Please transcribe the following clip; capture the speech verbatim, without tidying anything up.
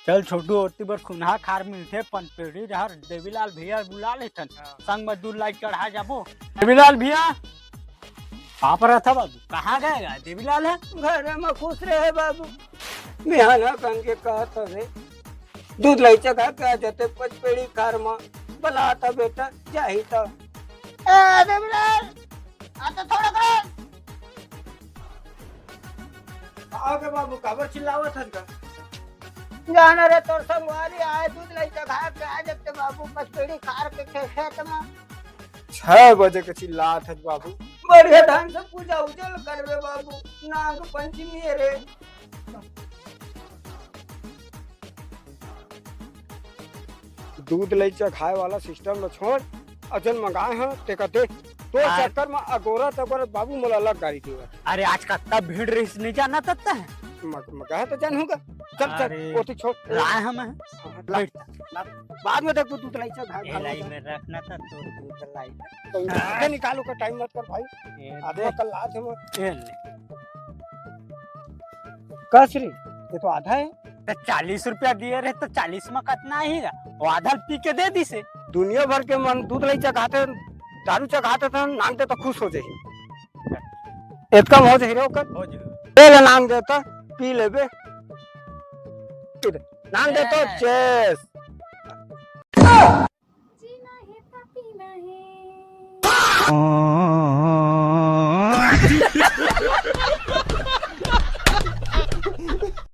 चल छोटू, ओती बर खुनहा खार मिलथे, पनपेड़ी डहर देवीलाल भैया बुला लेथन, हाँ। संग में दूध लाई चढ़ा जाबो। देवीलाल भैया, का परत हे बाबू, कहाँ गए गा देवीलाल हे? घर में खुश रहे बाबू, बिहाना कन के कहत हवे, दूध लाई चढ़ा के आ जाते पनपेड़ी खार में, बलात हवे त जाही त। ए देवीलाल, आ तो थोड़ा कर। आगे बाबू, काबर चिल्लावत हन का? जाना रे, तोर संगवारी आए, दूध लाई चढ़ा के आ जाते बाबू, पनपेड़ी खार के खे-, खेत में। छह बजे के चिल्लात हन बाबू। बढ़िया ढंग से पूजा उजा ल करबे बाबू, नाग पंचमी हे रे। दूध लइचा खाए वाला सिस्टम ल छोड़, अउ जन मंगाए ह तेकर दे। तोर अरे। चक्कर म अगोरत अगोरत बाबू मोला अलग गारी देवत। अरे आज कतका भीड़ रहिस, नइ जानत हस तैं? म-, म-, कहे तो जानहूँ गा। चल, चल, अरे, ओती छोड़। लाए हँव मैं। हाँ, ला, बैठ। ला, बाद में देख, तू दूध लइचा खा, ए, खा लाई ले। मैं रखना था तो दूध लाई। तो आगे निकालो का टाइम मत कर भाई। ए, आधे दे। कल लात हे मैं। ए, ले। कस रे, ये तो आधा हे। त चालीस रुपया दिए रहे त चालीस म कतना आही गा? वो आधा पी के दे दिसे। दुनिया भर के मन दूध लइचा खाथे, दारू चा खाथे त नांग दे त खुश हो जाही। एतका म हो जाही रे ओकर। हो जाही। ए ले नांग दे त पी लेबे। पी दे। नांग दे त ए। चेस। जीना हे त पीना हे।